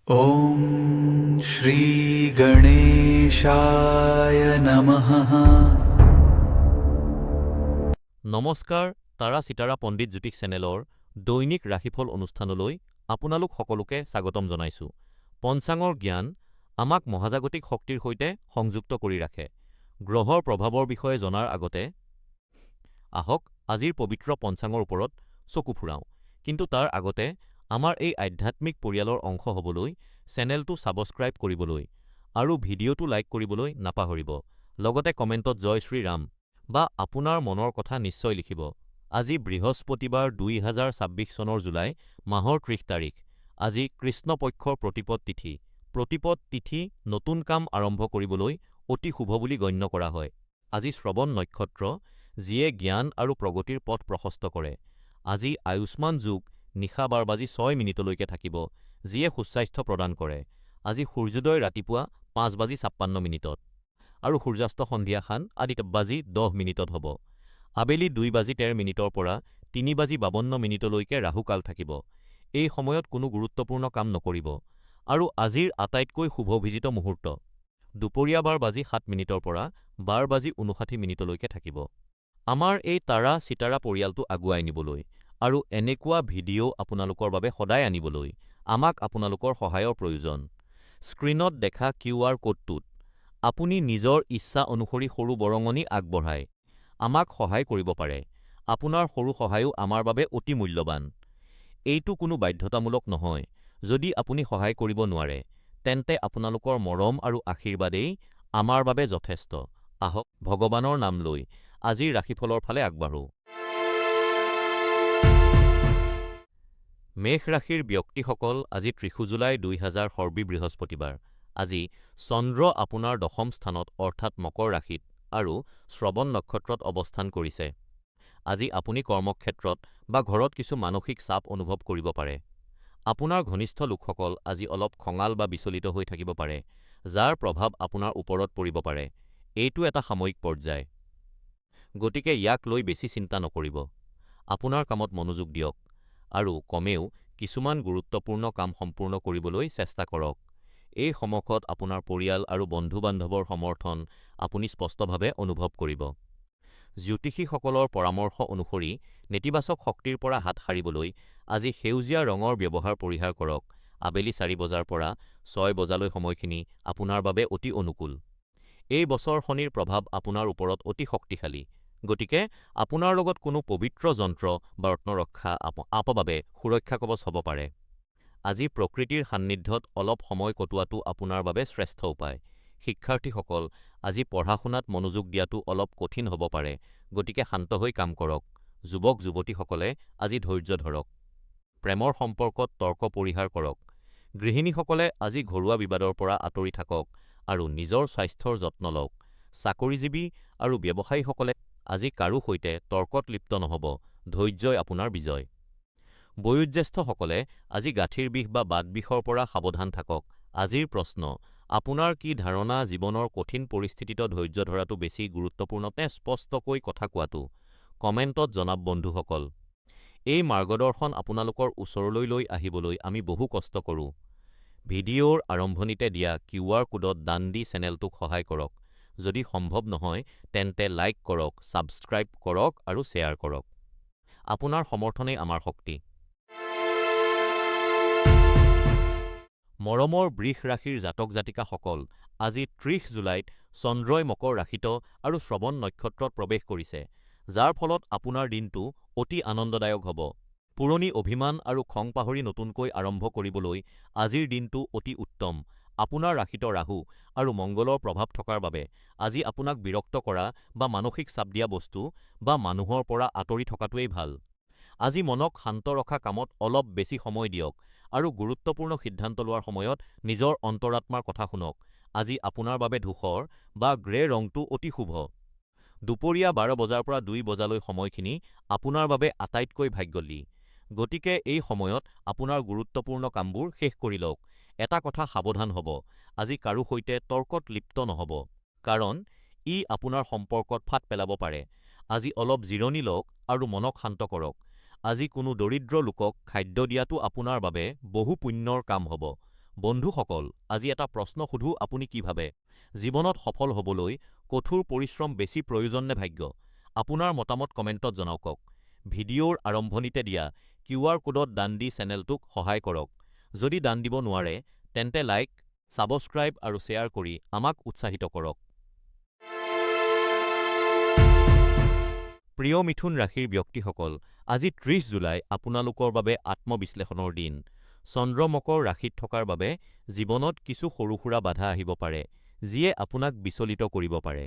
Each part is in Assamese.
ॐ श्रीगणेशाय नमः। নমস্কাৰ, তাৰা চিতাৰা পণ্ডিত জ্যোতিষ চেনেলৰ দৈনিক ৰাশিফল অনুষ্ঠানলৈ আপোনালোক সকলোকে স্বাগতম জনাইছো। পঞ্চাঙৰ জ্ঞান আমাক মহাজাগতিক শক্তিৰ সৈতে সংযুক্ত কৰি ৰাখে। গ্ৰহৰ প্ৰভাৱৰ বিষয়ে জনাৰ আগতে আহক আজিৰ পবিত্ৰ পঞ্চাঙৰ ওপৰত চকু ফুৰাওঁ, কিন্তু তাৰ আগতে আমাৰ এই আধ্যাত্মিক পৰিয়ালৰ অংশ হ'বলৈ চেনেলটো ছাবস্ক্ৰাইব কৰিবলৈ আৰু ভিডিঅ'টো লাইক কৰিবলৈ নাপাহৰিব, লগতে কমেণ্টত জয় শ্ৰী ৰাম বা আপোনাৰ মনৰ কথা নিশ্চয় লিখিব। আজি বৃহস্পতিবাৰ 2026 চনৰ জুলাই মাহৰ 30 তাৰিখ। আজি কৃষ্ণ পক্ষৰ প্ৰতিপদ তিথি। প্ৰতিপদ তিথি নতুন কাম আৰম্ভ কৰিবলৈ অতি শুভ বুলি গণ্য কৰা হয়। আজি শ্ৰৱণ নক্ষত্ৰ, যিয়ে জ্ঞান আৰু প্ৰগতিৰ পথ প্ৰশস্ত কৰে। আজি আয়ুস্মান যোগ নিশা 12:06 মিনিটলৈকে থাকিব, যিয়ে সুস্বাস্থ্য প্ৰদান কৰে। আজি সূৰ্যোদয় ৰাতিপুৱা 5:56 মিনিটত আৰু সূৰ্যাস্ত সন্ধিয়া 7:10 মিনিটত হ'ব। আবেলি 2:13 মিনিটৰ পৰা 3:52 মিনিটলৈকে ৰাহু কাল থাকিব। এই সময়ত কোনো গুৰুত্বপূৰ্ণ কাম নকৰিব। আৰু আজিৰ আটাইতকৈ শুভ অভিজিত মুহূৰ্ত দুপৰীয়া 12:07 মিনিটৰ পৰা 12:59 মিনিটলৈকে থাকিব। আমাৰ এই তাৰা চিতাৰা পৰিয়ালটো আগুৱাই নিবলৈ আৰু এনেকুৱা ভিডিঅ' আপোনালোকৰ বাবে সদায় আনিবলৈ আমাক আপোনালোকৰ সহায়ৰ প্ৰয়োজন। স্ক্ৰীণত দেখা কিউআৰ ক'ডটোত আপুনি নিজৰ ইচ্ছা অনুসৰি সৰু বৰঙণি আগবঢ়াই আমাক সহায় কৰিব পাৰে। আপোনাৰ সৰু সহায়ো আমাৰ বাবে অতি মূল্যৱান। এইটো কোনো বাধ্যতামূলক নহয়, যদি আপুনি সহায় কৰিব নোৱাৰে, তেন্তে আপোনালোকৰ মৰম আৰু আশীৰ্বাদেই আমাৰ বাবে যথেষ্ট। আহক ভগৱানৰ নাম লৈ আজিৰ ৰাশিফলৰ ফালে আগবাঢ়ো। মেষ ৰাশিৰ ব্যক্তিসকল আজি 30 জুলাই 2000 সৰ্বি বৃহস্পতিবাৰ। আজি চন্দ্ৰ আপোনাৰ দশম স্থানত অৰ্থাৎ মকৰ ৰাশিত আৰু শ্ৰৱণ নক্ষত্ৰত অৱস্থান কৰিছে। আজি আপুনি কৰ্মক্ষেত্ৰত বা ঘৰত কিছু মানসিক চাপ অনুভৱ কৰিব পাৰে। আপোনাৰ ঘনিষ্ঠ লোকসকল আজি অলপ খঙাল বা বিচলিত হৈ থাকিব পাৰে, যাৰ প্ৰভাৱ আপোনাৰ ওপৰত পৰিব পাৰে। এইটো এটা সাময়িক পৰ্যায়, গতিকে ইয়াক লৈ বেছি চিন্তা নকৰিব। আপোনাৰ কামত মনোযোগ দিয়ক আৰু কমেও কিছুমান গুৰুত্বপূৰ্ণ কাম সম্পূৰ্ণ কৰিবলৈ চেষ্টা কৰক। এই সমসত আপোনাৰ পৰিয়াল আৰু বন্ধু-বান্ধৱৰ সমৰ্থন আপুনি স্পষ্টভাৱে অনুভৱ কৰিব। জ্যোতিষীসকলৰ পৰামৰ্শ অনুসৰি নেতিবাচক শক্তিৰ পৰা হাত সাৰিবলৈ আজি সেউজীয়া ৰঙৰ ব্যৱহাৰ পৰিহাৰ কৰক। আবেলি 4 বজাৰ পৰা 6 বজালৈ সময়খিনি আপোনাৰ বাবে অতি অনুকূল। এই বছৰ শনিৰ প্ৰভাৱ আপোনাৰ ওপৰত অতি শক্তিশালী, গতিকে আপোনাৰ লগত কোনো পবিত্ৰ যন্ত্ৰ বা ৰত্ন ৰখা আপোনাৰ বাবে সুৰক্ষা কবচ হ'ব পাৰে। আজি প্ৰকৃতিৰ সান্নিধ্যত অলপ সময় কটোৱাটো আপোনাৰ বাবে শ্ৰেষ্ঠ উপায়। শিক্ষাৰ্থীসকল, আজি পঢ়া-শুনাত মনোযোগ দিয়াটো অলপ কঠিন হ'ব পাৰে, গতিকে শান্ত হৈ কাম কৰক। যুৱক-যুৱতীসকলে আজি ধৈৰ্য্য ধৰক। প্ৰেমৰ সম্পৰ্কত তৰ্ক পৰিহাৰ কৰক। গৃহিণীসকলে আজি ঘৰুৱা বিবাদৰ পৰা আঁতৰি থাকক আৰু নিজৰ স্বাস্থ্যৰ যত্ন লওক। চাকৰিজীৱী আৰু ব্যৱসায়ীসকলে আজি কাৰো সৈতে তৰ্কত লিপ্ত নহ'ব, ধৈৰ্য্যই আপোনাৰ বিজয়। বয়োজ্যেষ্ঠসকলে আজি গাঁঠিৰ বিষ বা বাতবিষৰ পৰা সাৱধান থাকক। আজিৰ প্ৰশ্ন, আপোনাৰ কি ধাৰণা জীৱনৰ কঠিন পৰিস্থিতিত ধৈৰ্য্য ধৰাটো বেছি গুৰুত্বপূৰ্ণ নে স্পষ্টকৈ কথা কোৱাটো? কমেণ্টত জনাব বন্ধুসকল। এই মাৰ্গদৰ্শন আপোনালোকৰ ওচৰলৈ লৈ আহিবলৈ আমি বহু কষ্ট কৰো। ভিডিঅ'ৰ আৰম্ভণিতে দিয়া কিউআৰ কোডত দান দি চেনেলটোক সহায় কৰক। যদি সম্ভৱ নহয় তেন্তে লাইক কৰক, সাবস্ক্ৰাইব কৰক আৰু শ্বেয়াৰ কৰক। আপোনাৰ সমৰ্থনেই আমাৰ শক্তি। মৰমৰ বৃষ ৰাশিৰ জাতক জাতিকাসকল, আজি 30 জুলাইত চন্দ্ৰই মকৰ ৰাশিত আৰু শ্ৰৱণ নক্ষত্ৰত প্ৰৱেশ কৰিছে, যাৰ ফলত আপোনাৰ দিনটো অতি আনন্দদায়ক হ'ব। পুৰণি অভিমান আৰু খং পাহৰি নতুনকৈ আৰম্ভ কৰিবলৈ আজিৰ দিনটো অতি উত্তম। আপোনাৰ ৰাশিত ৰাহু আৰু মংগলৰ প্ৰভাৱ থকাৰ বাবে আজি আপোনাক বিৰক্ত কৰা বা মানসিক চাপ দিয়া বস্তু বা মানুহৰ পৰা আঁতৰি থকাটোৱেই ভাল। আজি মনক শান্ত ৰখা কামত অলপ বেছি সময় দিয়ক আৰু গুৰুত্বপূৰ্ণ সিদ্ধান্ত লোৱাৰ সময়ত নিজৰ অন্তৰাত্মাৰ কথা শুনক। আজি আপোনাৰ বাবে ধূসৰ বা গ্ৰে ৰংটো অতি শুভ। দুপৰীয়া 12 বজাৰ পৰা 2 বজালৈ সময়খিনি আপোনাৰ বাবে আটাইতকৈ ভাগ্যশালী, গতিকে এই সময়ত আপোনাৰ গুৰুত্বপূৰ্ণ কামবোৰ শেষ কৰি লওক। এটা কথা সাৱধান হ'ব, আজি কাৰো সৈতে তৰ্কত লিপ্ত নহ'ব কাৰণ ই আপোনাৰ সম্পৰ্কত ফাট পেলাব পাৰে। আজি অলপ জিৰণি লওক আৰু মনক শান্ত কৰক। আজি কোনো দৰিদ্ৰ লোকক খাদ্য দিয়াটো আপোনাৰ বাবে বহু পুণ্যৰ কাম হ'ব। বন্ধুসকল, আজি এটা প্ৰশ্ন সোধো আপুনি কি ভাবে, জীৱনত সফল হ'বলৈ কঠোৰ পৰিশ্ৰম বেছি প্ৰয়োজন নে ভাগ্য? আপোনাৰ মতামত কমেণ্টত জনাওঁকক। ভিডিঅ'ৰ আৰম্ভণিতে দিয়া কিউআৰ ক'ডত দান দি চেনেলটোক সহায় কৰক। যদি দান দিব নোৱাৰে তেন্তে লাইক, ছাবস্ক্ৰাইব আৰু শ্বেয়াৰ কৰি আমাক উৎসাহিত কৰক। প্ৰিয় মিথুন ৰাশিৰ ব্যক্তিসকল, আজি 30 জুলাই আপোনালোকৰ বাবে আত্মবিশ্লেষণৰ দিন। চন্দ্ৰ মকৰ ৰাশিত থকাৰ বাবে জীৱনত কিছু সৰু-সুৰা বাধা আহিব পাৰে, যিয়ে আপোনাক বিচলিত কৰিব পাৰে।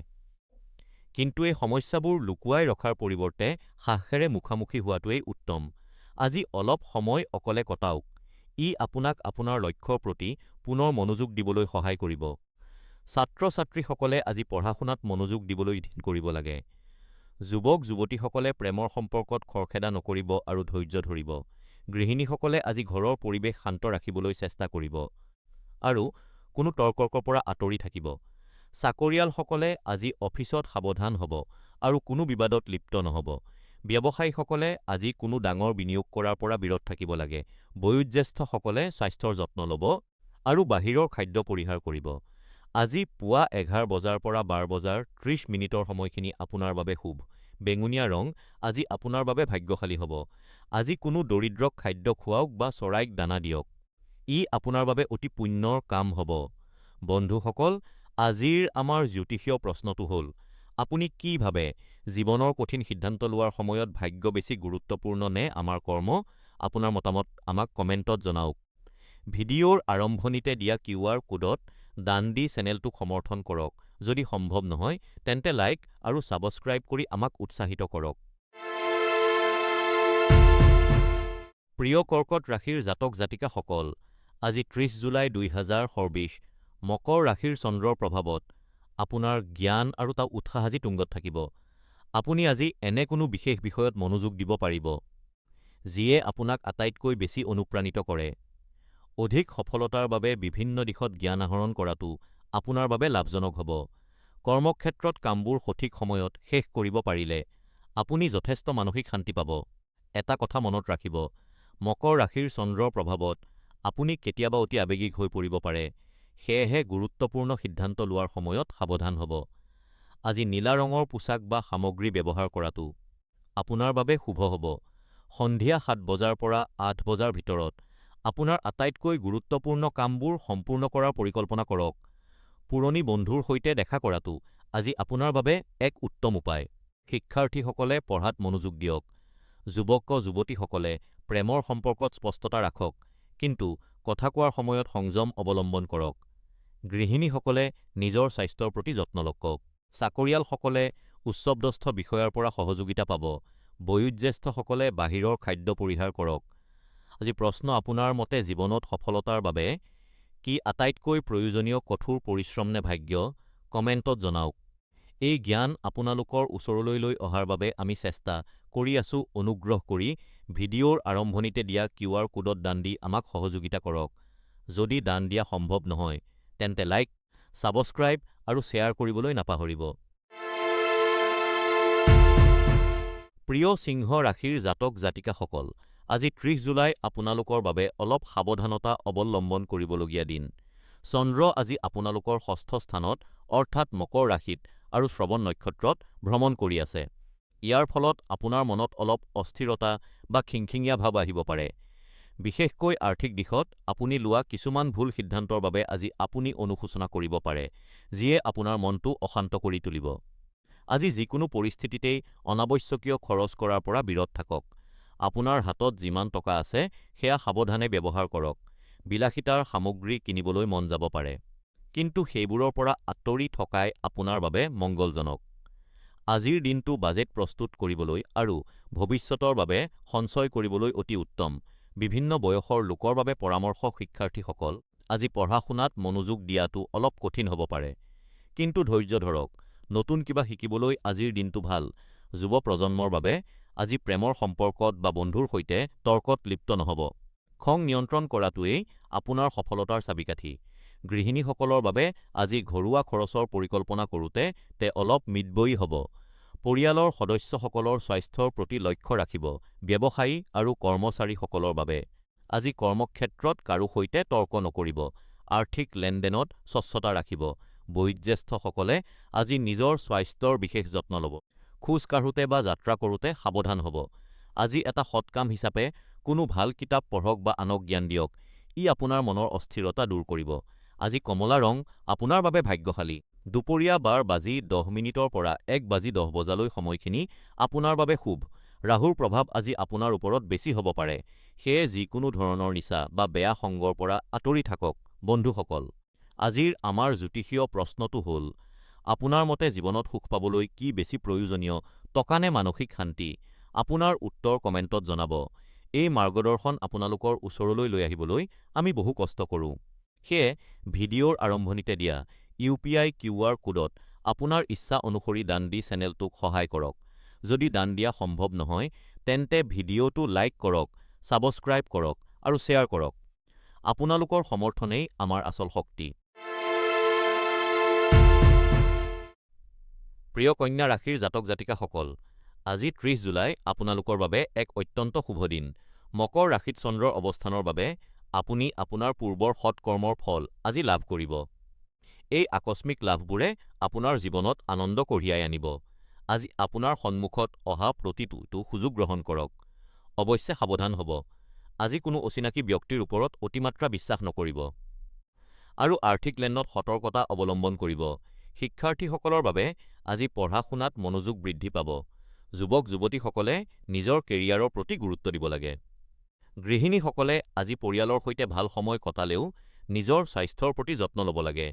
কিন্তু এই সমস্যাবোৰ লুকুৱাই ৰখাৰ পৰিৱৰ্তে সাহসেৰে মুখামুখি হোৱাটোৱেই উত্তম। আজি অলপ সময় অকলে কটাওক, ই আপোনাক আপোনাৰ লক্ষ্যৰ প্ৰতি পুনৰ মনোযোগ দিবলৈ সহায় কৰিব। ছাত্ৰ-ছাত্ৰীসকলে আজি পঢ়া-শুনাত মনোযোগ দিবলৈ কৰিব লাগে। যুৱক-যুৱতীসকলে প্ৰেমৰ সম্পৰ্কত খৰখেদা নকৰিব আৰু ধৈৰ্য্য ধৰিব। গৃহিণীসকলে আজি ঘৰৰ পৰিৱেশ শান্ত ৰাখিবলৈ চেষ্টা কৰিব আৰু কোনো তৰ্কৰ পৰা আঁতৰি থাকিব। চাকৰিয়ালসকলে আজি অফিচত সাৱধান হ'ব আৰু কোনো বিবাদত লিপ্ত নহ'ব। ব্যৱসায়ীসকলে আজি কোনো ডাঙৰ বিনিয়োগ কৰাৰ পৰা বিৰত থাকিব লাগে। বয়োজ্যেষ্ঠসকলে স্বাস্থ্যৰ যত্ন লব আৰু বাহিৰৰ খাদ্য পৰিহাৰ কৰিব। আজি পুৱা 11 বজাৰ পৰা 12 বজাৰ 30 মিনিটৰ সময়খিনি আপোনাৰ বাবে শুভ। বেঙুনীয়া ৰং আজি আপোনাৰ বাবে ভাগ্যশালী হ'ব। আজি কোনো দৰিদ্ৰক খাদ্য খুৱাওক বা চৰাইক দানা দিয়ক। ই আপোনাৰ বাবে অতি পুণ্যৰ কাম হ'ব। বন্ধুসকল, আজিৰ আমাৰ জ্যোতিষীয় প্ৰশ্নটো হ'ল আপুনি কি ভাবে জীৱনৰ কঠিন সিদ্ধান্ত লোৱাৰ সময়ত ভাগ্য বেছি গুৰুত্বপূৰ্ণ নে আমাৰ কৰ্ম? আপোনাৰ মতামত আমাক কমেণ্টত জনাওক। ভিডিঅ'ৰ আৰম্ভণিতে দিয়া কিউআৰ ক'ডত দান দি চেনেলটোক সমৰ্থন কৰক। যদি সম্ভৱ নহয় তেন্তে লাইক আৰু ছাবস্ক্ৰাইব কৰি আমাক উৎসাহিত কৰক। প্ৰিয় কৰ্কট ৰাশিৰ জাতক-জাতিকাসকল, আজি 30 জুলাই 2024 মকৰ ৰাশিৰ চন্দ্ৰৰ প্ৰভাৱত আপোনাৰ জ্ঞান আৰু উৎসাহ আজি তুংগত থাকিব। আপুনি আজি এনে কোনো বিশেষ বিষয়ত মনোযোগ দিব পাৰিব যিয়ে আপোনাক আটাইতকৈ বেছি অনুপ্ৰাণিত কৰে। অধিক সফলতাৰ বাবে বিভিন্ন দিশত জ্ঞান আহৰণ কৰাটো আপোনাৰ বাবে লাভজনক হ'ব। কৰ্মক্ষেত্ৰত কামবোৰ সঠিক সময়ত শেষ কৰিব পাৰিলে আপুনি যথেষ্ট মানসিক শান্তি পাব। এটা কথা মনত ৰাখিব, মকৰ ৰাশিৰ চন্দ্ৰৰ প্ৰভাৱত আপুনি কেতিয়াবা অতি আৱেগিক হৈ পৰিব পাৰে, সেয়েহে গুৰুত্বপূৰ্ণ সিদ্ধান্ত লোৱাৰ সময়ত সাৱধান হ'ব। আজি নীলা ৰঙৰ পোছাক বা সামগ্ৰী ব্যৱহাৰ কৰাটো আপোনাৰ বাবে শুভ হ'ব। সন্ধিয়া 7 বজাৰ পৰা 8 বজাৰ ভিতৰত আপোনাৰ আটাইতকৈ গুৰুত্বপূৰ্ণ কামবোৰ সম্পূৰ্ণ কৰাৰ পৰিকল্পনা কৰক। পুৰণি বন্ধুৰ সৈতে দেখা কৰাটো আজি আপোনাৰ বাবে এক উত্তম উপায়। শিক্ষাৰ্থীসকলে পঢ়াত মনোযোগ দিয়ক। যুৱক-যুৱতীসকলে প্ৰেমৰ সম্পৰ্কত স্পষ্টতা ৰাখক, কিন্তু কথা কোৱাৰ সময়ত সংযম অৱলম্বন কৰক। গৃহিণীসকলে নিজৰ স্বাস্থ্যৰ প্ৰতি যত্ন লওক। চাকৰিয়ালসকলে উচ্চপদস্থ বিষয়াৰ পৰা সহযোগিতা পাব। বয়োজ্যেষ্ঠসকলে বাহিৰৰ খাদ্য পৰিহাৰ কৰক। আজি প্ৰশ্ন আপোনাৰ মতে জীৱনত সফলতাৰ বাবে কি আটাইতকৈ প্ৰয়োজনীয় কঠোৰ পৰিশ্ৰম নে ভাগ্য? কমেণ্টত জনাওক। এই জ্ঞান আপোনালোকৰ ওচৰলৈ লৈ অহাৰ বাবে আমি চেষ্টা কৰি আছো। অনুগ্ৰহ কৰি ভিডিঅ'ৰ আৰম্ভণিতে দিয়া কিউআৰ ক'ডত দান দি আমাক সহযোগিতা কৰক। যদি দান দিয়া সম্ভৱ নহয় তেন্তে লাইক, ছাবস্ক্ৰাইব আৰু শ্বেয়াৰ কৰিবলৈ নাপাহৰিব। প্ৰিয় সিংহ ৰাশিৰ জাতক-জাতিকাসকল, আজি 30 জুলাই আপোনালোকৰ বাবে অলপ সাৱধানতা অৱলম্বন কৰিবলগীয়া দিন। চন্দ্ৰ আজি আপোনালোকৰ ষষ্ঠ স্থানত অৰ্থাৎ মকৰ ৰাশিত আৰু শ্ৰৱণ নক্ষত্ৰত ভ্ৰমণ কৰি আছে। ইয়াৰ ফলত আপোনাৰ মনত অলপ অস্থিৰতা বা খিংখিঙীয়া ভাৱ আহিব পাৰে। বিশেষকৈ আৰ্থিক দিশত আপুনি লোৱা কিছুমান ভুল সিদ্ধান্তৰ বাবে আজি আপুনি অনুশোচনা কৰিব পাৰে, যিয়ে আপোনাৰ মনটো অশান্ত কৰি তুলিব। আজি যিকোনো পৰিস্থিতিতেই অনাৱশ্যকীয় খৰচ কৰাৰ পৰা বিৰত থাকক। আপোনাৰ হাতত যিমান টকা আছে সেয়া সাৱধানে ব্যৱহাৰ কৰক। বিলাসীতাৰ সামগ্ৰী কিনিবলৈ মন যাব পাৰে, কিন্তু সেইবোৰৰ পৰা আঁতৰি থকাই আপোনাৰ বাবে মংগলজনক। আজিৰ দিনটো বাজেট প্ৰস্তুত কৰিবলৈ আৰু ভৱিষ্যতৰ বাবে সঞ্চয় কৰিবলৈ অতি উত্তম। বিভিন্ন বয়সৰ লোকৰ বাবে পৰামৰ্শ শিক্ষাৰ্থীসকল, আজি পঢ়া-শুনাত মনোযোগ দিয়াটো অলপ কঠিন হ'ব পাৰে, কিন্তু ধৈৰ্য্য ধৰক। নতুন কিবা শিকিবলৈ আজিৰ দিনটো ভাল। যুৱ প্ৰজন্মৰ বাবে আজি প্ৰেমৰ সম্পৰ্কত বা বন্ধুৰ সৈতে তৰ্কত লিপ্ত নহ'ব। খং নিয়ন্ত্ৰণ কৰাটোৱেই আপোনাৰ সফলতাৰ চাবিকাঠি। গৃহিণীসকলৰ বাবে আজি ঘৰুৱা খৰচৰ পৰিকল্পনা কৰোতে তে অলপ মিতব্যয়ী হ'ব। পৰিয়ালৰ সদস্যসকলৰ স্বাস্থ্যৰ প্ৰতি লক্ষ্য ৰাখিব। ব্যৱসায়ী আৰু কৰ্মচাৰীসকলৰ বাবে আজি কৰ্মক্ষেত্ৰত কাৰো সৈতে তৰ্ক নকৰিব। আৰ্থিক লেনদেনত স্বচ্ছতা ৰাখিব। বয়োজ্যেষ্ঠসকলে আজি নিজৰ স্বাস্থ্যৰ বিশেষ যত্ন লব। খোজ কাঢ়োতে বা যাত্ৰা কৰোঁতে সাৱধান হ'ব। আজি এটা সৎ কাম হিচাপে কোনো ভাল কিতাপ পঢ়ক বা আনক জ্ঞান দিয়ক, ই আপোনাৰ মনৰ অস্থিৰতা দূৰ কৰিব। আজি কমলা ৰং আপোনাৰ বাবে ভাগ্যশালী। দুপৰীয়া 12:10 পৰা 1:10 বজালৈ সময়খিনি আপোনাৰ বাবে শুভ। ৰাহুৰ প্ৰভাৱ আজি আপোনাৰ ওপৰত বেছি হ'ব পাৰে, সেয়ে যিকোনো ধৰণৰ নিচা বা বেয়া সংগৰ পৰা আঁতৰি থাকক। বন্ধুসকল, আজিৰ আমাৰ জ্যোতিষীয় প্ৰশ্নটো হ'ল আপোনাৰ মতে জীৱনত সুখ পাবলৈ কি বেছি প্ৰয়োজনীয়, টকা নে মানসিক শান্তি? আপোনাৰ উত্তৰ কমেণ্টত জনাব। এই মাৰ্গদৰ্শন আপোনালোকৰ ওচৰলৈ লৈ আহিবলৈ আমি বহু কষ্ট কৰোঁ। সেয়ে ভিডিঅ'ৰ আৰম্ভণিতে দিয়া ইউ.পি.আই. কিউআৰ ক'ডত আপোনাৰ ইচ্ছা অনুসৰি দান দি চেনেলটোক সহায় কৰক। যদি দান দিয়া সম্ভৱ নহয় তেন্তে ভিডিঅ'টো লাইক কৰক, সাবস্ক্ৰাইব কৰক আৰু শ্বেয়াৰ কৰক। আপোনালোকৰ সমৰ্থনেই আমাৰ আচল শক্তি। প্ৰিয় কন্যা ৰাশিৰ জাতক জাতিকাসকল, আজি 30 জুলাই আপোনালোকৰ বাবে এক অত্যন্ত শুভ দিন। মকৰ ৰাশিত চন্দ্ৰৰ অৱস্থানৰ বাবে আপুনি আপোনাৰ পূৰ্বৰ সৎ কৰ্মৰ ফল আজি লাভ কৰিব। এই আকস্মিক লাভবোৰে আপোনাৰ জীৱনত আনন্দ কঢ়িয়াই আনিব। আজি আপোনাৰ সন্মুখত অহা প্ৰতিটো সুযোগ গ্ৰহণ কৰক। অৱশ্যে সাৱধান হ'ব, আজি কোনো অচিনাকি ব্যক্তিৰ ওপৰত অতিমাত্ৰা বিশ্বাস নকৰিব। আৰু আৰ্থিক লেনদেনত সতৰ্কতা অৱলম্বন কৰিব। শিক্ষাৰ্থীসকলৰ বাবে আজি পঢ়া-শুনাত মনোযোগ বৃদ্ধি পাব। যুৱক-যুৱতীসকলে নিজৰ কেৰিয়াৰৰ প্ৰতি গুৰুত্ব দিব লাগে। গৃহিণীসকলে আজি পৰিয়ালৰ সৈতে ভাল সময় কটালেও নিজৰ স্বাস্থ্যৰ প্ৰতি যত্ন লব লাগে।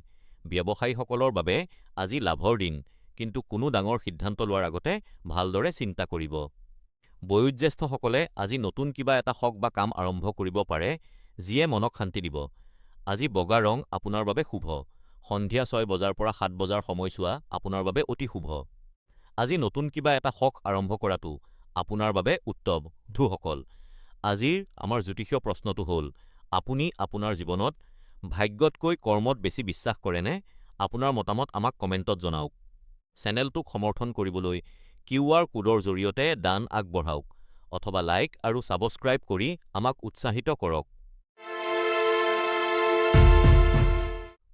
ব্যৱসায়ীসকলৰ বাবে আজি লাভৰ দিন, কিন্তু কোনো ডাঙৰ সিদ্ধান্ত লোৱাৰ আগতে ভালদৰে চিন্তা কৰিব। বয়োজ্যেষ্ঠসকলে আজি নতুন কিবা এটা শখ বা কাম আৰম্ভ কৰিব পাৰে যিয়ে মনক শান্তি দিব। আজি বগা ৰং আপোনাৰ বাবে শুভ। সন্ধিয়া 6 বজাৰ পৰা 7 বজাৰ সময়ছোৱা আপোনাৰ বাবে অতি শুভ। আজি নতুন কিবা এটা শখ আৰম্ভ কৰাটো আপোনাৰ বাবে উত্তম। বন্ধুসকল, আজিৰ আমাৰ জ্যোতিষীয় প্ৰশ্নটো হ'ল আপুনি আপোনাৰ জীৱনত ভাগ্যতকৈ কৰ্মত বেছি বিশ্বাস কৰেনে? আপোনাৰ মতামত আমাক কমেণ্টত জনাওক। চেনেলটোক সমৰ্থন কৰিবলৈ কিউআৰ ক'ডৰ জৰিয়তে দান আগবঢ়াওক অথবা লাইক আৰু ছাবস্ক্ৰাইব কৰি আমাক উৎসাহিত কৰক।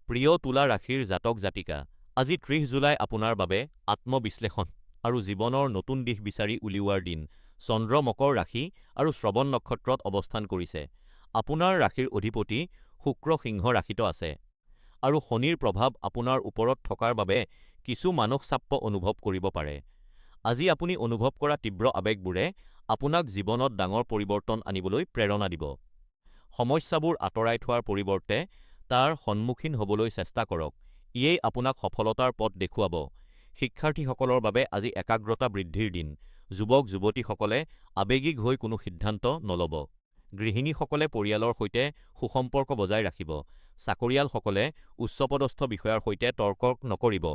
প্ৰিয় তুলা ৰাশিৰ জাতক জাতিকা, আজি 30 জুলাই আপোনাৰ বাবে আত্মবিশ্লেষণ আৰু জীৱনৰ নতুন দিশ বিচাৰি উলিওৱাৰ দিন। চন্দ্ৰ মকৰ ৰাশি আৰু শ্ৰৱণ নক্ষত্ৰত অৱস্থান কৰিছে। আপোনাৰ ৰাশিৰ অধিপতি শুক্ৰ সিংহ ৰাশিত আছে আৰু শনিৰ প্ৰভাৱ আপোনাৰ ওপৰত থকাৰ বাবে কিছু মানসচাপ অনুভৱ কৰিব পাৰে। আজি আপুনি অনুভৱ কৰা তীব্ৰ আৱেগবোৰে আপোনাক জীৱনত ডাঙৰ পৰিৱৰ্তন আনিবলৈ প্ৰেৰণা দিব। সমস্যাবোৰ আঁতৰাই থোৱাৰ পৰিৱৰ্তে তাৰ সন্মুখীন হ'বলৈ চেষ্টা কৰক, ইয়েই আপোনাক সফলতাৰ পথ দেখুৱাব। শিক্ষাৰ্থীসকলৰ বাবে আজি একাগ্ৰতা বৃদ্ধিৰ দিন। যুৱক-যুৱতীসকলে আৱেগিক হৈ কোনো সিদ্ধান্ত নল'ব। গৃহিণীসকলে পৰিয়ালৰ সৈতে সুসম্পৰ্ক বজাই ৰাখিব। চাকৰিয়ালসকলে উচ্চপদস্থ বিষয়াৰ সৈতে তৰ্ক নকৰিব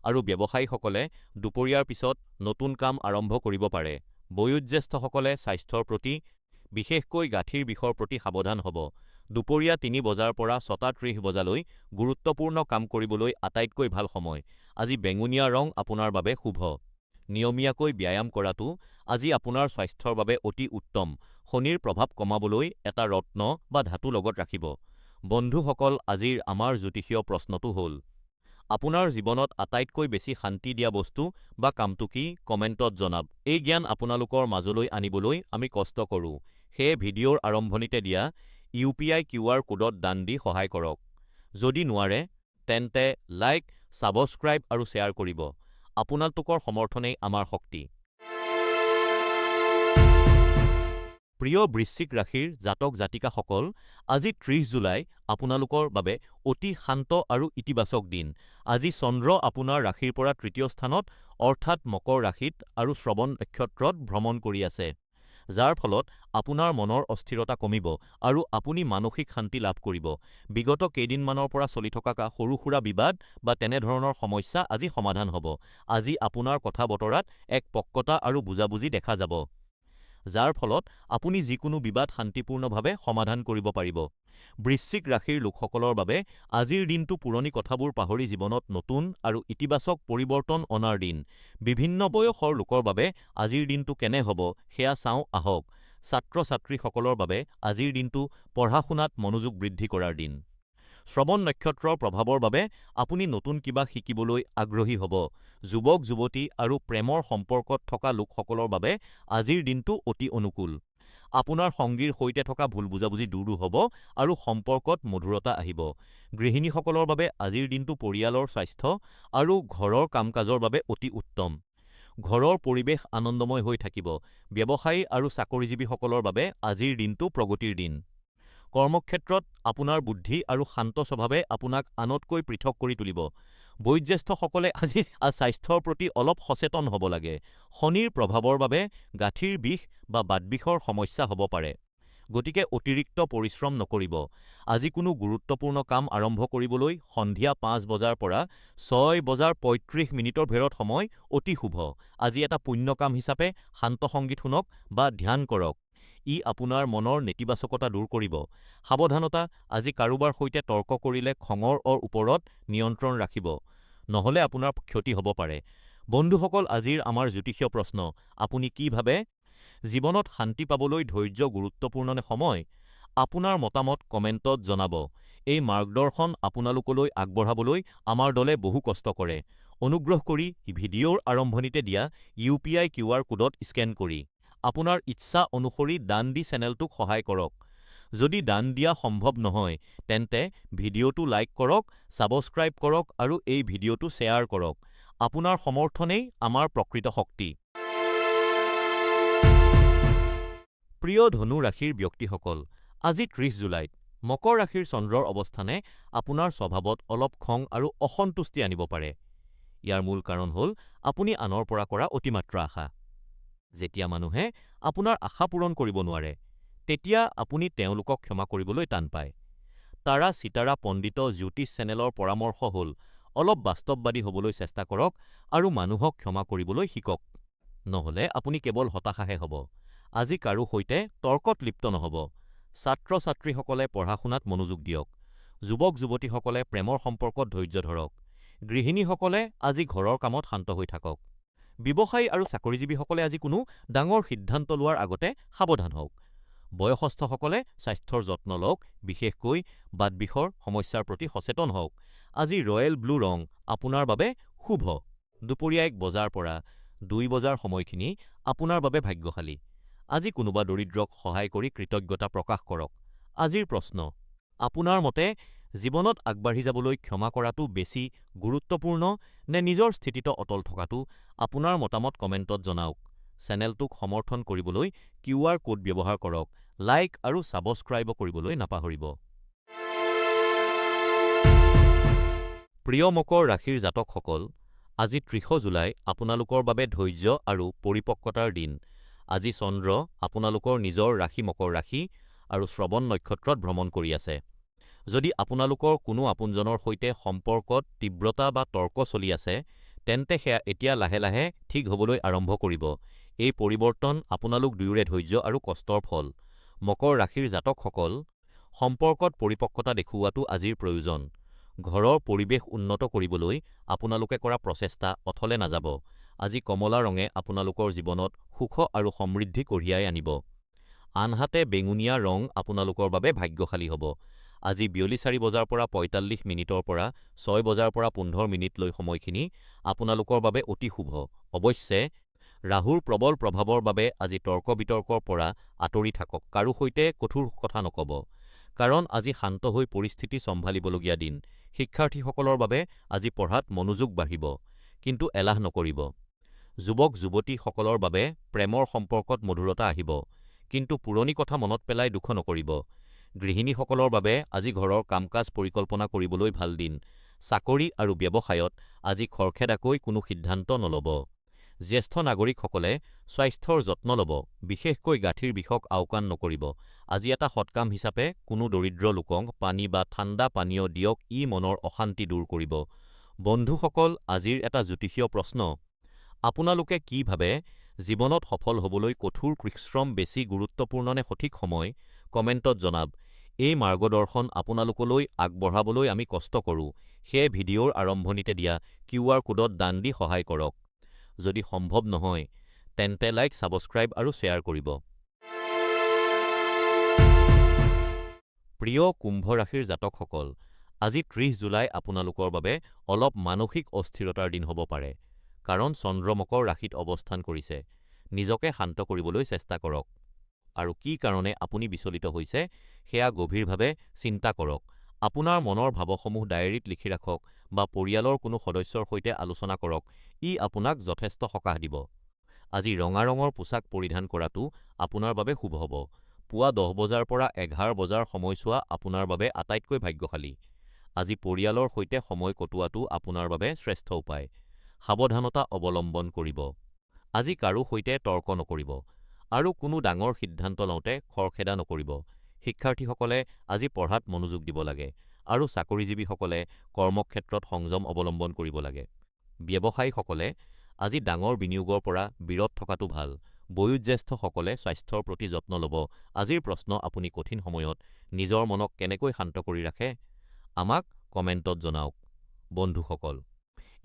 আৰু ব্যৱসায়ীসকলে দুপৰীয়াৰ পিছত নতুন কাম আৰম্ভ কৰিব পাৰে। বয়োজ্যেষ্ঠসকলে স্বাস্থ্যৰ প্ৰতি বিশেষকৈ গাঁঠিৰ বিষৰ প্ৰতি সাৱধান হ'ব। দুপৰীয়া 3 বজাৰ পৰা 6:30 বজালৈ গুৰুত্বপূৰ্ণ কাম কৰিবলৈ আটাইতকৈ ভাল সময়। আজি বেঙুনীয়া ৰং আপোনাৰ বাবে শুভ। নিয়মীয়াকৈ ব্যায়াম কৰাটো আজি আপোনাৰ স্বাস্থ্যৰ বাবে অতি উত্তম। শনিৰ প্ৰভাৱ কমাবলৈ এটা ৰত্ন বা ধাতু লগত ৰাখিব। বন্ধুসকল, আজিৰ আমাৰ জ্যোতিষীয় প্ৰশ্নটো হ'ল আপোনাৰ জীৱনত আটাইতকৈ বেছি শান্তি দিয়া বস্তু বা কামটো কি? কমেণ্টত জনাব। এই জ্ঞান আপোনালোকৰ মাজলৈ আনিবলৈ আমি কষ্ট কৰো। সেয়ে ভিডিঅ'ৰ আৰম্ভণিতে দিয়া ইউ.পি.আই. কিউআৰ ক'ডত দান দি সহায় কৰক। যদি নোৱাৰে তেন্তে লাইক, সাবস্ক্ৰাইব আৰু শ্বেয়াৰ কৰিব। আপোনালোকৰ সমৰ্থনেই আমাৰ শক্তি। প্ৰিয় বৃশ্চিক ৰাশিৰ জাতক জাতিকাসকল, আজি 30 জুলাই আপোনালোকৰ বাবে অতি শান্ত আৰু ইতিবাচক দিন। আজি চন্দ্ৰ আপোনাৰ ৰাশিৰ পৰা তৃতীয় স্থানত অৰ্থাৎ মকৰ ৰাশিত আৰু শ্ৰৱণ নক্ষত্ৰত ভ্ৰমণ কৰি আছে, যাৰ ফলত আপোনাৰ মনৰ অস্থিৰতা কমিব আৰু আপুনি মানসিক শান্তি লাভ কৰিব। বিগত কেইদিনমানৰ পৰা চলি থকা সৰু-সুৰা বিবাদ বা তেনেধৰণৰ সমস্যা আজি সমাধান হ'ব। আজি আপোনাৰ কথা-বতৰাত এক পক্কতা আৰু বুজাবুজি দেখা যাব, যাৰ ফলত আপুনি যিকোনো বিবাদ শান্তিপূৰ্ণভাৱে সমাধান কৰিব পাৰিব। বৃশ্চিক ৰাশিৰ লোকসকলৰ বাবে আজিৰ দিনটো পুৰণি কথাবোৰ পাহৰি জীৱনত নতুন আৰু ইতিবাচক পৰিৱৰ্তন অনাৰ দিন। বিভিন্ন বয়সৰ লোকৰ বাবে আজিৰ দিনটো কেনে হ'ব সেয়া চাওঁ আহক। ছাত্ৰ-ছাত্ৰীসকলৰ বাবে আজিৰ দিনটো পঢ়া-শুনাত মনোযোগ বৃদ্ধি কৰাৰ দিন। শ্ৰৱণ নক্ষত্ৰৰ প্ৰভাৱৰ বাবে আপুনি নতুন কিবা শিকিবলৈ আগ্ৰহী হ'ব। যুৱক-যুৱতী আৰু প্ৰেমৰ সম্পৰ্কত থকা লোকসকলৰ বাবে আজিৰ দিনটো অতি অনুকূল। আপোনাৰ সংগীৰ সৈতে থকা ভুল বুজাবুজি দূৰ হ'ব আৰু সম্পৰ্কত মধুৰতা আহিব। গৃহিণীসকলৰ বাবে আজিৰ দিনটো পৰিয়ালৰ স্বাস্থ্য আৰু ঘৰৰ কাম-কাজৰ বাবে অতি উত্তম। ঘৰৰ পৰিৱেশ আনন্দময় হৈ থাকিব। ব্যৱসায়ী আৰু চাকৰিজীৱীসকলৰ বাবে আজিৰ দিনটো প্ৰগতিৰ দিন। কৰ্মক্ষেত্ৰত আপোনাৰ বুদ্ধি আৰু শান্ত স্বভাৱে আপোনাক আনতকৈ পৃথক কৰি তুলিব। বয়োজ্যেষ্ঠসকলে আজি স্বাস্থ্যৰ প্ৰতি অলপ সচেতন হ'ব লাগে। শনিৰ প্ৰভাৱৰ বাবে গাঁঠিৰ বিষ বা বাতবিষৰ সমস্যা হ'ব পাৰে, গতিকে অতিৰিক্ত পৰিশ্ৰম নকৰিব। আজি কোনো গুৰুত্বপূৰ্ণ কাম আৰম্ভ কৰিবলৈ সন্ধিয়া ৫ বজাৰ পৰা ৬:৩৫ বজাৰ সময় অতি শুভ। আজি এটা পুণ্য কাম হিচাপে শান্ত সংগীত শুনক বা ধ্যান কৰক, ই আপোনাৰ মনৰ নেতিবাচকতা দূৰ কৰিব। সাৱধানতা, আজি কাৰোবাৰ সৈতে তৰ্ক কৰিলে খঙৰ ওপৰত নিয়ন্ত্ৰণ ৰাখিব, নহ'লে আপোনাৰ ক্ষতি হ'ব পাৰে। বন্ধুসকল আজিৰ আমাৰ জ্যোতিষীয় প্ৰশ্ন আপুনি কি ভাবে, জীৱনত শান্তি পাবলৈ ধৈৰ্য্য গুৰুত্বপূৰ্ণ নে সময়? আপোনাৰ মতামত কমেণ্টত জনাব। এই মাৰ্গদৰ্শন আপোনালোকলৈ আগবঢ়াবলৈ আমাৰ দলে বহু কষ্ট কৰে। অনুগ্ৰহ কৰি ভিডিঅ'ৰ আৰম্ভণিতে দিয়া ইউপিআই কিউআৰ ক'ডত স্কেন কৰি আপোনাৰ ইচ্ছা অনুসৰি দান দি চেনেলটোক সহায় কৰক। যদি দান দিয়া সম্ভৱ নহয় তেন্তে ভিডিঅ'টো লাইক কৰক, চাবস্ক্ৰাইব কৰক আৰু এই ভিডিঅ'টো শ্বেয়াৰ কৰক। আপোনাৰ সমৰ্থনেই আমাৰ প্ৰকৃত শক্তি। প্ৰিয় ধনু ৰাশিৰ ব্যক্তিসকল, আজি ৩০ জুলাইত মকৰ ৰাশিৰ চন্দ্ৰৰ অৱস্থানে আপোনাৰ স্বভাৱত অলপ খং আৰু অসন্তুষ্টি আনিব পাৰে। ইয়াৰ মূল কাৰণ হ'ল আপুনি আনৰ পৰা কৰা অতিমাত্ৰা আশা। যেতিয়া মানুহে আপোনাৰ আশা পূৰণ কৰিব নোৱাৰে তেতিয়া আপুনি তেওঁলোকক ক্ষমা কৰিবলৈ টান পায়। তাৰা চিতাৰা পণ্ডিত জ্যোতিষ চেনেলৰ পৰামৰ্শ হ'ল অলপ বাস্তৱবাদী হ'বলৈ চেষ্টা কৰক আৰু মানুহক ক্ষমা কৰিবলৈ শিকক। নহ'লে আপুনি কেৱল হতাশাহে হ'ব। আজি কাৰো সৈতে তৰ্কত লিপ্ত নহ'ব। ছাত্ৰ-ছাত্ৰীসকলে পঢ়া-শুনাত মনোযোগ দিয়ক। যুৱক-যুৱতীসকলে প্ৰেমৰ সম্পৰ্কত ধৈৰ্য্য ধৰক। গৃহিণীসকলে আজি ঘৰৰ কামত শান্ত হৈ থাকক। ব্যৱসায়ী আৰু চাকৰিজীৱীসকলে আজি কোনো ডাঙৰ সিদ্ধান্ত লোৱাৰ আগতে সাৱধান হওক। বয়সস্থসকলে স্বাস্থ্যৰ যত্ন লওক, বিশেষকৈ বাতবিষৰ সমস্যাৰ প্ৰতি সচেতন হওক। আজি ৰয়েল ব্লু ৰং আপোনাৰ বাবে শুভ। দুপৰীয়া ১ বজাৰ পৰা ২ বজাৰ সময়খিনি আপোনাৰ বাবে ভাগ্যশালী। আজি কোনোবা দৰিদ্ৰক সহায় কৰি কৃতজ্ঞতা প্ৰকাশ কৰক। আজিৰ প্ৰশ্ন, আপোনাৰ মতে জীৱনত আগবাঢ়ি যাবলৈ ক্ষমা কৰাটো বেছি গুৰুত্বপূৰ্ণ নে নিজৰ স্থিতিত অটল থকাটো? আপোনাৰ মতামত কমেণ্টত জনাওক। চেনেলটোক সমৰ্থন কৰিবলৈ কিউআৰ ক'ড ব্যৱহাৰ কৰক, লাইক আৰু ছাবস্ক্ৰাইব কৰিবলৈ নাপাহৰিব। প্ৰিয় মকৰ ৰাশিৰ জাতকসকল, আজি ৩০ জুলাই আপোনালোকৰ বাবে ধৈৰ্য্য আৰু পৰিপক্কতাৰ দিন। আজি চন্দ্ৰ আপোনালোকৰ নিজৰ ৰাশি মকৰ ৰাশি আৰু শ্ৰৱণ নক্ষত্ৰত ভ্ৰমণ কৰি আছে। যদি আপোনালোকৰ কোনো আপোনজনৰ সৈতে সম্পৰ্কত তীব্ৰতা বা তৰ্ক চলি আছে, তেন্তে সেয়া এতিয়া লাহে লাহে ঠিক হ'বলৈ আৰম্ভ কৰিব। এই পৰিৱৰ্তন আপোনালোক দুয়োৰে ধৈৰ্য্য আৰু কষ্টৰ ফল। মকৰ ৰাশিৰ জাতকসকল, সম্পৰ্কত পৰিপক্কতা দেখুওৱাটো আজিৰ প্ৰয়োজন। ঘৰৰ পৰিৱেশ উন্নত কৰিবলৈ আপোনালোকে কৰা প্ৰচেষ্টা অথলে নাযাব। আজি কমলা ৰঙে আপোনালোকৰ জীৱনত সুখ আৰু সমৃদ্ধি কঢ়িয়াই আনিব, আনহাতে বেঙুনীয়া ৰং আপোনালোকৰ বাবে ভাগ্যশালী হ'ব। আজি বিয়লি ৪ বজাৰ পৰা ৪৫ মিনিটৰ পৰা ৬ বজাৰ পৰা ১৫ মিনিট লৈ সময়খিনি আপোনালোকৰ বাবে অতি শুভ। অৱশ্যে ৰাহুৰ প্ৰবল প্ৰভাৱৰ বাবে আজি তৰ্ক-বিতৰ্কৰ পৰা আঁতৰি থাকক, কাৰো সৈতে কঠোৰ কথা নকব। কাৰণ আজি শান্ত হৈ পৰিস্থিতি চম্ভালিবলগীয়া দিন। শিক্ষাৰ্থীসকলৰ বাবে আজি পঢ়াত মনোযোগ বাঢ়িব, কিন্তু এলাহ নকৰিব। যুৱক-যুৱতীসকলৰ বাবে প্ৰেমৰ সম্পৰ্কত মধুৰতা আহিব, কিন্তু পুৰণি কথা মনত পেলাই দুখ নকৰিব। গৃহিণীসকলৰ বাবে আজি ঘৰৰ কাম-কাজ পৰিকল্পনা কৰিবলৈ ভাল দিন। চাকৰি আৰু ব্যৱসায়ত আজি খৰখেদাকৈ কোনো সিদ্ধান্ত নলব। জ্যেষ্ঠ নাগৰিকসকলে স্বাস্থ্যৰ যত্ন লব, বিশেষকৈ গাঁঠিৰ বিষক আওকাণ নকৰিব। আজি এটা সৎ কাম হিচাপে কোনো দৰিদ্ৰ লোকক পানী বা ঠাণ্ডা পানীয় দিয়ক, ই মনৰ অশান্তি দূৰ কৰিব। বন্ধুসকল আজিৰ এটা জ্যোতিষীয় প্ৰশ্ন, আপোনালোকে কি ভাবে, জীৱনত সফল হ'বলৈ কঠোৰ পৰিশ্ৰম বেছি গুৰুত্বপূৰ্ণ নে সঠিক সময়? কমেণ্টত জনাব। এই মাৰ্গদৰ্শন আপোনালোকলৈ আগবঢ়াবলৈ আমি কষ্ট কৰো, সেয়ে ভিডিঅ'ৰ আৰম্ভণিতে দিয়া কিউআৰ ক'ডত দান দি সহায় কৰক। যদি সম্ভৱ নহয় তেন্তে লাইক, ছাবস্ক্ৰাইব আৰু শ্বেয়াৰ কৰিব। প্ৰিয় কুম্ভ ৰাশিৰ জাতকসকল, আজি ৩০ জুলাই আপোনালোকৰ বাবে অলপ মানসিক অস্থিৰতাৰ দিন হ'ব পাৰে কাৰণ চন্দ্ৰ মকৰ ৰাশিত অৱস্থান কৰিছে। নিজকে শান্ত কৰিবলৈ চেষ্টা কৰক আৰু কি কাৰণে আপুনি বিচলিত হৈছে সেয়া গভীৰভাৱে চিন্তা কৰক। আপোনাৰ মনৰ ভাবসমূহ ডায়েৰীত লিখি ৰাখক বা পৰিয়ালৰ কোনো সদস্যৰ সৈতে আলোচনা কৰক, ই আপোনাক যথেষ্ট সকাহ দিব। আজি ৰঙা ৰঙৰ পোছাক পৰিধান কৰাটো আপোনাৰ বাবে শুভ হ'ব। পুৱা ১০ বজাৰ পৰা ১১ বজাৰ সময়ছোৱা আপোনাৰ বাবে আটাইতকৈ ভাগ্যশালী। আজি পৰিয়ালৰ সৈতে সময় কটোৱাটো আপোনাৰ বাবে শ্ৰেষ্ঠ উপায়। সাৱধানতা অৱলম্বন কৰিব। আজি কাৰো সৈতে তৰ্ক নকৰিব আৰু কোনো ডাঙৰ সিদ্ধান্ত লওঁতে খৰখেদা নকৰিব। শিক্ষাৰ্থীসকলে আজি পঢ়াত মনোযোগ দিব লাগে আৰু চাকৰিজীৱীসকলে কৰ্মক্ষেত্ৰত সংযম অৱলম্বন কৰিব লাগে। ব্যৱসায়ীসকলে আজি ডাঙৰ বিনিয়োগৰ পৰা বিৰত থকাটো ভাল। বয়োজ্যেষ্ঠসকলে স্বাস্থ্যৰ প্ৰতি যত্ন লব। আজিৰ প্ৰশ্ন আপুনি কঠিন সময়ত নিজৰ মনক কেনেকৈ শান্ত কৰি ৰাখে? আমাক কমেণ্টত জনাওক। বন্ধুসকল,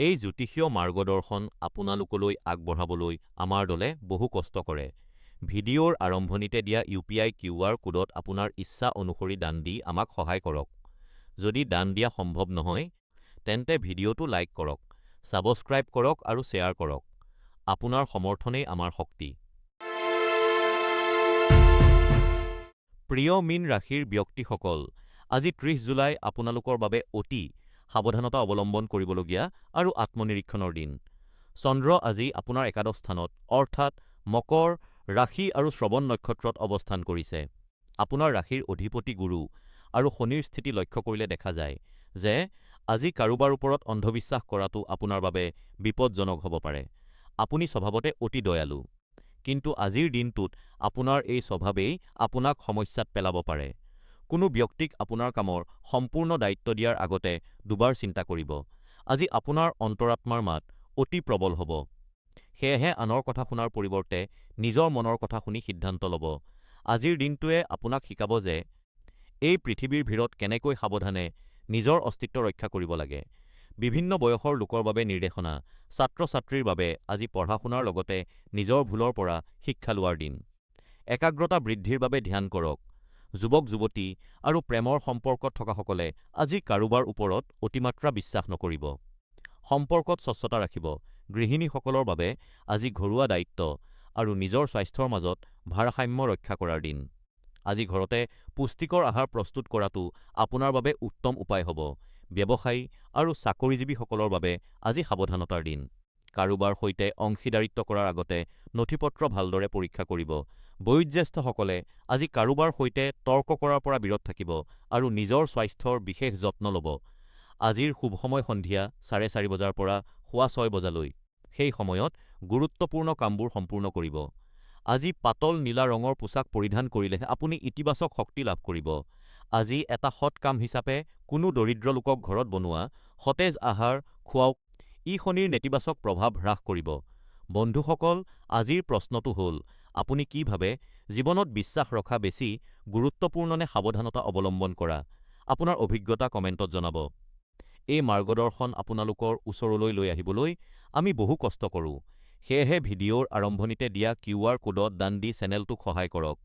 এই জ্যোতিষীয় মাৰ্গদৰ্শন আপোনালোকলৈ আগবঢ়াবলৈ আমাৰ দলে বহু কষ্ট কৰে। ভিডিঅ'ৰ আৰম্ভণিতে দিয়া ইউপিআই কিউআৰ ক'ডত আপোনাৰ ইচ্ছা অনুসৰি দান দি আমাক সহায় কৰক। যদি দান দিয়া সম্ভৱ নহয় তেন্তে ভিডিঅ'টো লাইক কৰক, চাবস্ক্ৰাইব কৰক আৰু শ্বেয়াৰ কৰক। আপোনাৰ সমৰ্থনেই আমাৰ শক্তি। প্ৰিয় মীন ৰাশিৰ ব্যক্তিসকল, আজি ৩০ জুলাই আপোনালোকৰ বাবে অতি সাৱধানতা অৱলম্বন কৰিবলগীয়া আৰু আত্মনিৰীক্ষণৰ দিন। চন্দ্ৰ আজি আপোনাৰ একাদশ স্থানত অৰ্থাৎ মকৰ ৰাশি আৰু শ্ৰৱণ নক্ষত্ৰত অৱস্থান কৰিছে। আপোনাৰ ৰাশিৰ অধিপতি গুৰু আৰু শনিৰ স্থিতি লক্ষ্য কৰিলে দেখা যায় যে আজি কাৰোবাৰ ওপৰত অন্ধবিশ্বাস কৰাটো আপোনাৰ বাবে বিপদজনক হ'ব পাৰে। আপুনি স্বভাৱতে অতি দয়ালু, কিন্তু আজিৰ দিনটোত আপোনাৰ এই স্বভাৱেই আপোনাক সমস্যাত পেলাব পাৰে। কোনো ব্যক্তিক আপোনাৰ কামৰ সম্পূৰ্ণ দায়িত্ব দিয়াৰ আগতে দুবাৰ চিন্তা কৰিব। আজি আপোনাৰ অন্তৰাত্মাৰ মাত অতি প্ৰবল হ'ব, সেয়েহে আনৰ কথা শুনাৰ পৰিৱৰ্তে নিজৰ মনৰ কথা শুনি সিদ্ধান্ত ল'ব। আজিৰ দিনটোৱে আপোনাক শিকাব যে এই পৃথিৱীৰ ভিৰত কেনেকৈ সাৱধানে নিজৰ অস্তিত্ব ৰক্ষা কৰিব লাগে। বিভিন্ন বয়সৰ লোকৰ বাবে নিৰ্দেশনা, ছাত্ৰ-ছাত্ৰীৰ বাবে আজি পঢ়া-শুনাৰ লগতে নিজৰ ভুলৰ পৰা শিক্ষা লোৱাৰ দিন। একাগ্ৰতা বৃদ্ধিৰ বাবে ধ্যান কৰক। যুৱক-যুৱতী আৰু প্ৰেমৰ সম্পৰ্কত থকাসকলে আজি কাৰোবাৰ ওপৰত অতিমাত্ৰা বিশ্বাস নকৰিব। সম্পৰ্কত স্বচ্ছতা ৰাখিব। গৃহিণীসকলৰ বাবে আজি ঘৰুৱা দায়িত্ব আৰু নিজৰ স্বাস্থ্যৰ মাজত ভাৰসাম্য ৰক্ষা কৰাৰ দিন। আজি ঘৰতে পুষ্টিকৰ আহাৰ প্ৰস্তুত কৰাটো আপোনাৰ বাবে উত্তম উপায় হ'ব। ব্যৱসায়ী আৰু চাকৰিজীৱীসকলৰ বাবে আজি সাৱধানতাৰ দিন। কাৰোবাৰ সৈতে অংশীদাৰিত্ব কৰাৰ আগতে নথি-পত্ৰ ভালদৰে পৰীক্ষা কৰিব। বয়োজ্যেষ্ঠসকলে আজি কাৰোবাৰ সৈতে তৰ্ক কৰাৰ পৰা বিৰত থাকিব আৰু নিজৰ স্বাস্থ্যৰ বিশেষ যত্ন ল'ব। আজিৰ শুভ সময় সন্ধিয়া 4:30 বজাৰ পৰা 6:15 বজালৈ। সেই সময়ত গুৰুত্বপূৰ্ণ কামবোৰ সম্পূৰ্ণ কৰিব। আজি পাতল নীলা ৰঙৰ পোছাক পৰিধান কৰিলেহে আপুনি ইতিবাচক শক্তি লাভ কৰিব। আজি এটা সৎ কাম হিচাপে কোনো দৰিদ্ৰ লোকক ঘৰত বনোৱা সতেজ আহাৰ খুৱাওক, ই শনিৰ নেতিবাচক প্ৰভাৱ হ্ৰাস কৰিব। বন্ধুসকল, আজিৰ প্ৰশ্নটো হ'ল আপুনি কি ভাবে জীৱনত বিশ্বাস ৰখা বেছি গুৰুত্বপূৰ্ণ নে সাৱধানতা অৱলম্বন কৰা? আপোনাৰ অভিজ্ঞতা কমেণ্টত জনাব। এই মাৰ্গদৰ্শন আপোনালোকৰ ওচৰলৈ লৈ আহিবলৈ আমি বহু কষ্ট কৰো। সেয়েহে ভিডিঅ'ৰ আৰম্ভণিতে দিয়া কিউআৰ ক'ডত দান দি চেনেলটোক সহায় কৰক।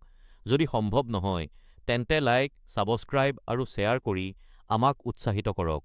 যদি সম্ভৱ নহয় তেন্তে লাইক, চাবস্ক্ৰাইব আৰু শ্বেয়াৰ কৰি আমাক উৎসাহিত কৰক।